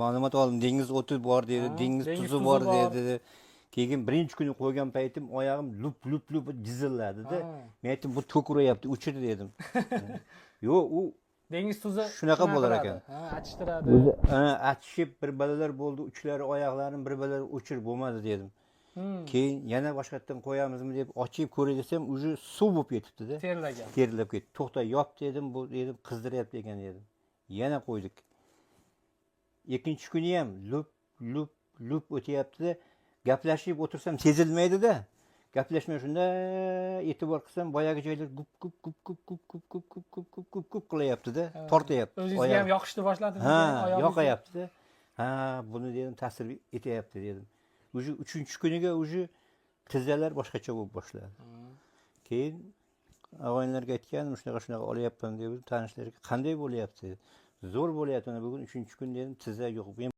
Ma'lumot oldim, dengiz o'ti bor dedi, dengiz dengiz tuzi tuzi bor bor. dedi. Keyin birinchi kuni qo'ygan paytim oyog'im lup lup lup jizilladida. Men aytdim, bu tok uryapti, o'chir dedim. Yo'q, u Dengiz tuzi shunaqa bo'lar qiladi. ekan. Ha, achishtiradi. O'zi achishib bir balalar bo'ldi, uchlari, oyoqlarim bir balalar, o'chir, bo'lmadi dedim. Keyin yana boshqatdan qo'yamizmi deb ochib ko'ray desam, уже suv bo'lib ketibdida. Terlagan. Terlab ketdi. To'xta, yop dedim, bu dedim, qizdiryapti ekan dedim. Yana qo'ydik. Ikkinchi kuni ham lup lup lup o'tyapti. Gaplashib o'tirsam sezilmaydida. Gaplashmay shunday e'tibor qilsam, boyagi joylar gup gup gup gup gup gup gup gup gup gup gup gup qilyaptida, tortyapti. O'zingizga ham Oyog'i. yoqishni boshladimi? Ha, Oyog'ingizga? yoqayapti. Ha, buni dedim, ta'sir etyapti dedim. Уже uchinchi kuniga уже tizzalar boshqacha bo'lib boshladi. Keyin og'aynilarga aytganim, shunaqa shunaqa olyapman deb, tanishlarga qanday bo'lyapti? Zo'r bo'lyapti. Mana bugun uchinchi kun dedim, tizza yo'q. Men